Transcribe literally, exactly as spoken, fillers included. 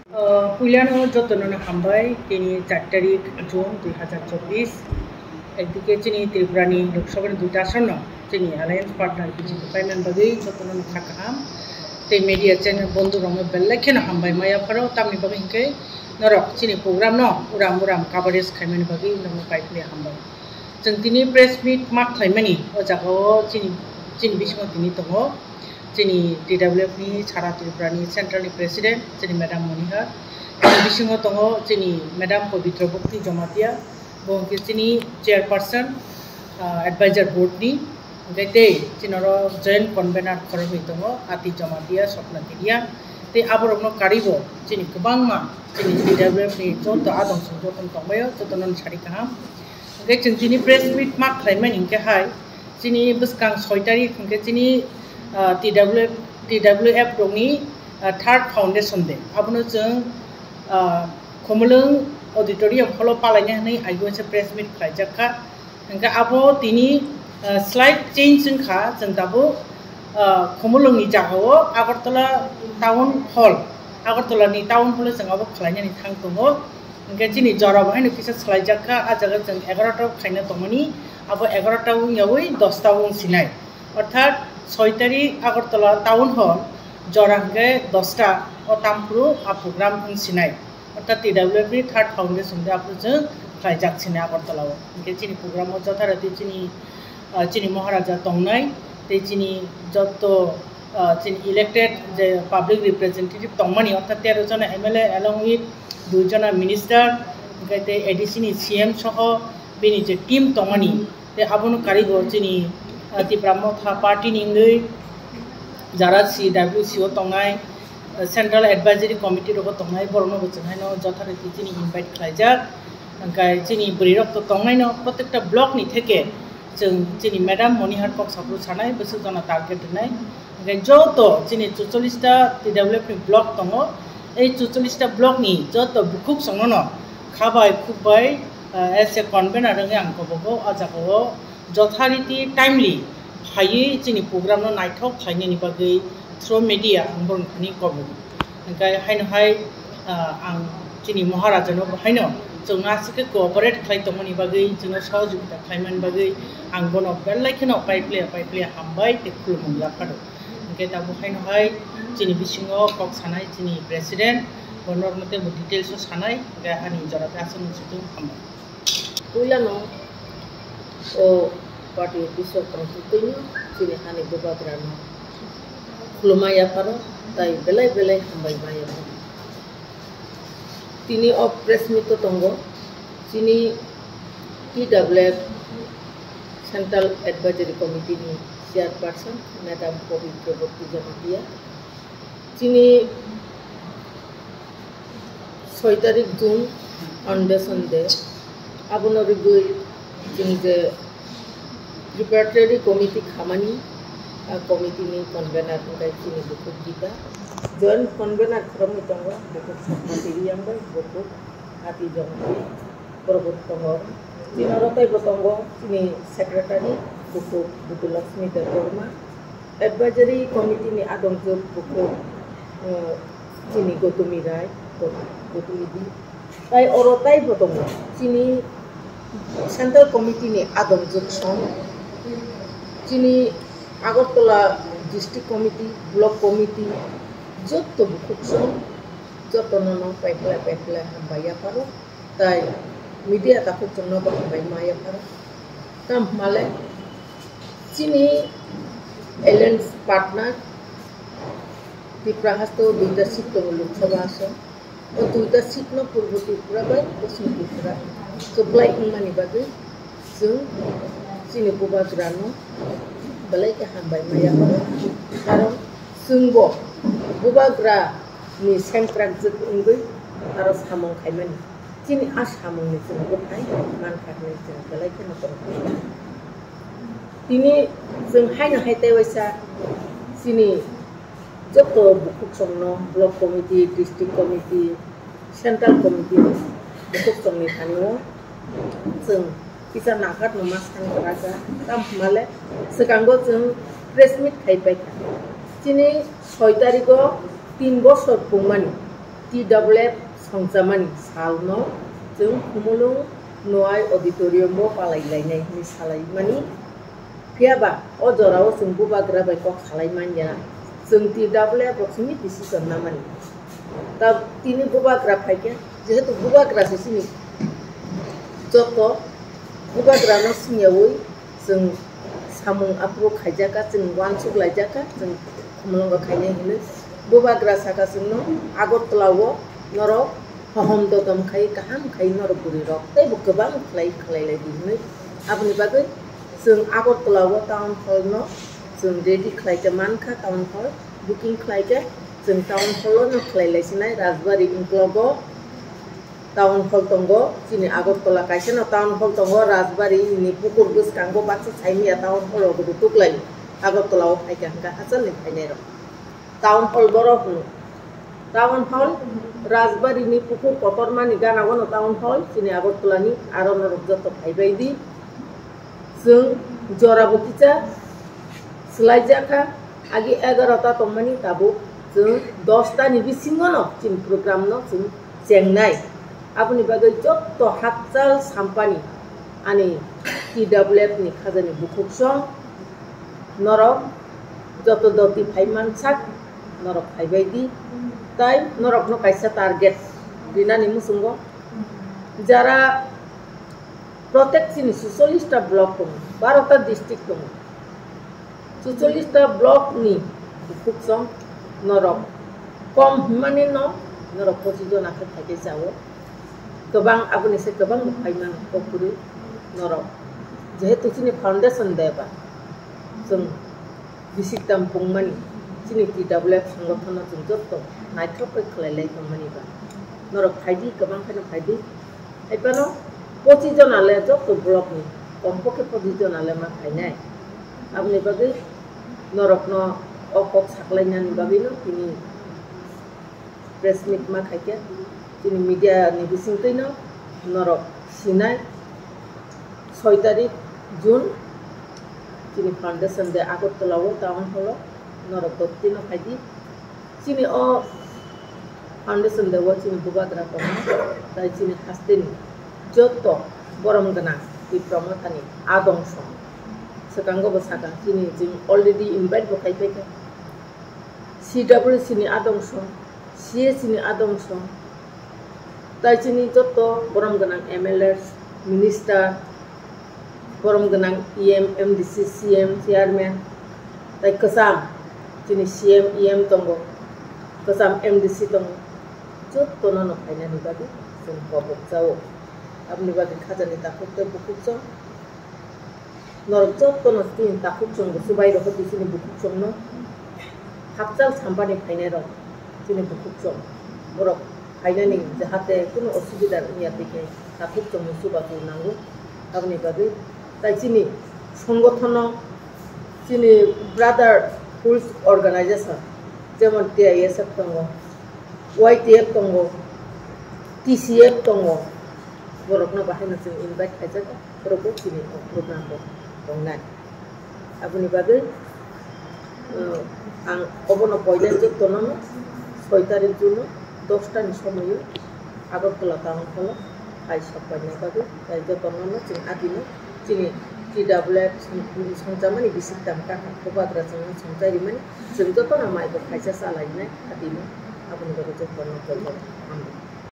Uh, puilano jotono no hambai, tini char tarik June dui hazar chobbish. Ekdike chini Tripura ni Lok Sabha ni duita ason no chini alliance partner B J P paimani bagwi jotono no kha kaham. Tei media channel bondhu rokno belai kheno hambai maya pharo, tamni bagwi hinkhe norok chini program no uram uram coverage khaimani bagwi norokno paipli hambai. Chwng tini press meet ma khlaimani o jagao chini, chini bisingo tini tongo. Chini T W F ni Sara Tripura ni Central ni President, chini Madam Monihar. Chini bisingo tongo chini Madam Pabitra Bhakti Jamatia, bo hwnkhe chini Chairperson, ah, Advisor Board ni, hwnkhe tei chini oro Joint Convener khoroknwi tongo, Ati Jamatia, Sopna Kedia. Tei aborokno karwibo chini kwbangma chini T W F ni joto adong song joto tongbaio, jotono sari kaham. Hwnkhe chwng chini press meet ma khlaimani hwnkhe hai, chini bwskang soi tarik hwnkhe chini, ah, T W F, T W F rokni, ah, third foundation day. Abono chwng, ah, Khumulwng auditorium hall o palaina hwnwi I O S press meet khlaijak kha. Hwnkhe abo tini, ah, slight change wngkha, chwng tabuk, ah, Khumulwngni jagao Agartala Town Hall, Agartala ni Town Hall o chwng abo khlainani thang tongo. Hwnkhe chini jora bo haino kisa swlaijak kha, ah jaga chwng egarota khlaina tongmani, abo egarota wngyawi dosta wng sinai. Orthat soi tarik Agartala Town Hall jora hwnkhe dosta o tamphuru a program wng sinai. Orthat T W F ni third foundation day aphuru chwng khlaijak sinai Agartala o. Hwnkhe chini program o jotharati chini, ah, chini Maharaja tongnai, tei chini jotto, ah, chini elected je public representative tongmani, orthat tero jona M L A along with dui jona minister, hwnkhe tei A D C ni C M soho bini je team tongmani, tei abono karwi bo chini, ah, Tipra Motha party ni wngwi jara C W C o tongnai, ah, Central Advisory Committee rogo tongnai, borokno bo chwng haino jotharati chini invite khlaijak. Hwnkhe chini bwrwi rok to tongnaino, protekta block ni theke chwng chini Madam Monihar kok saphuru sanai, bwswk jona target rwnai. Hwnkhe joto chini chuchollis ta T W F ni block tongo, ei chuchollis ta block ni joto bukhuk songno no kha bai khuk bai, ah, as a convener wngwi ang kobogo o jagao jothariti timely phaiwi chini program no naithok khlainani bagwi through media ang borokni thani kobogo. Hwnkhe haino hai, ah, ang chini Maharaja no bo haino chwngno aswk khe cooperate khlai tongmani bagwi, chwngno sohojogita khlaimani bagwi ang bono belai kheno paiphle paiphle hambai tei khulumung yapharo. Hwnkhe tabuk haino hai chini bisingo kok sanai chini president, bo norok tei bo details o sanai, hwnkhe ani jora tei aswk nung situng hambai. Puilano o party office o tongtwtwino chini hani bubagrano khulumma yapharo tai belai belai hambai ma yapharo. Tini o press meet o tongo chini T W F Central Advisory Committee ni Chairperson Madam Pabitra Bhakti Jamatia. Chini soi tarik June Foundation Day, abono rigwi chini je preparatory committee khamani, a committee ni convener wngkha chini bukhuk Gita. Joint convener khoroknwi tongo, bukhuk Sopna Tiriang bai bukhuk Ati Jongti, borok bo tongo. Chini oro tei bo tongo chini secretary bukhuk Butu Lakshmi Debbarma. Advisory committee ni adongjwk bukhuk, eh, chini Gotumi Rai, Got-, Gotumi Di. Tai oro taibo tongo. Chini central committee ni adongjwk song. Chini Agartala district committee, block committee, jotto bukhuk song, jotto no no paiphlai paiphlai hambai yapharo. Tai media takhuk chwngno bo hambai ma yapharo. Tamo hwnmale chini alliance partner Tripura haste o duita seat tongo Lok Sabha ason. O duita seat no Purbo Tripura bai Poschim Tripura kwplai wngmani bagwi chwng chini bubagrano belai khe hambai ma yapharo. Karon chwngbo bubagra ni sengkrak jwk wngwi aro samung khaimani. Chini a samungni chwng bwthai mankha hwnwi chwng belai kheno tongkha. Tini chwng haino hai tei waisa chini joto bukhuk songno block committee, district committee, central committee bukhuk songni thani-o chwng kisa nangkhatno ma san kwrwkha. Tamo hwnmale swkango chwng press meet khai paikha. Chini soi tarigo tin bosor pungmani. T W F songchamani salno chwng Khumulwng Noai Auditorium-o palai lainai hwnwi salaimani. Phiya ba o jorao chwng bubagra bai kok salai man ya, chwng T W F rok simi decision namani. Ta tini bubagra phaikhe, jehetu bubagra se chini joto bubagrano singyaui chwng samung aphuru khaijakha, chwng uansuk laijakha, chwng Khumulwngo khainai hinwi. Bubagra sakha chwngno Agartala-o norok hohom dodom khai, kaham khai norok bwrwirok teibo kwbang khlai khlai lai di hinwi. Aboni bagwi chwng Agartala-o town hall-no chwng ready khlaikhe mankha, town hall booking khlaikhe chwng town hall-o no khlai lai sinai Rajbari uklogo. Town hall tongo, chini Agartala kaisa no town hall tongo, Rajbari ni pukur bwskango baksa saimanya town hall rok rutuk lai. Agartala o phaikha hwnkha hachal ni phainai rok. Town hall boro hwno. Town hall Rajbari ni pukur kotorma ni gana o no town hall, chini Agartala ni aro norok joto phaibai di. Chwng jora bo kisa swlaijakha, agi egarota tongmani tabuk chwng dosta ni bisingo no chini program no chwng chengnai. Aboni bagwi jotto hakchal sampani ani T W F ni khajani bukhuk song norok joto doti phai mansak norok phaibai di, tai norokno kaisa target rinani muchungo jara Protect chini suchollish ta block tongo, baro ta district tongo. Suchollish ta block ni bukhuk song norok kom hwnmani no norok pochis jona khe phaikhe chao. Kwbang aboni se kwbang bo phaimano kok kwrwi norok. Jehetu chini foundation day ba chwng bisik tam pungmani chini T W F songothono chwng jotto naithok khe khlai lai tongmani ba. Norok phaidi, kwbang kheno phaidi. Haiphano pochis jona le jotto block ni, kompokhe pochis jona le ma phainai. Aboni bagwi norokno o kok saklainani bagwino tini press meet ma khaikhe, chini media ni bisingtwino norok sinai. Soi tarik June chini foundation day Agartala o town hall o norok dottino phaidi. Chini o foundation day o chini bubagra tongo, tai chini hasteni jotto borom gwnang Tipra Mothani adong song. Swkango bo sakha, chini chwng already invite bo khai paikha. C W C ni adong song, C A C ni adong song, tai chini jotto borom gwnang M L A, minister, borom gwnang E M, M D C, C M, chairman, tai kwcham chini C M, E M tongo, kwcham M D C tongo, jottono no phainani bagwi chwng kobok chao. Aboni bagwi khajani takhuk tei bukhuk chwng. Norok jottono chini takhuk chwng bo chubai rokho di chini bukhuk chwngno. Hakchal sampani phainai rok chini bukhuk chwng. Borok phainani jahate kunu osubida wngya tei khe takhuk chwngno chubachu nango. Aboni bagwi tai chini songothono chini brotherhood organization jemon T I S F tongo, Y T F tongo, T C F tongo, borokno bahaino chwng invite khaijak. Borok bo chini o program bo tongnai. Aboni bagwi, uh, ang obono koinai jottono no soi tarik June o dosta ni somoio Agartala town hall o hai sok painai bagwi, tai jottono no chwng adino chini T W F song-, songchamani bisik tam kaka bubagra chwngno songchai rimani chwng jottono mai bo khaisa chalainai adino aboni bagwi jottono koinai.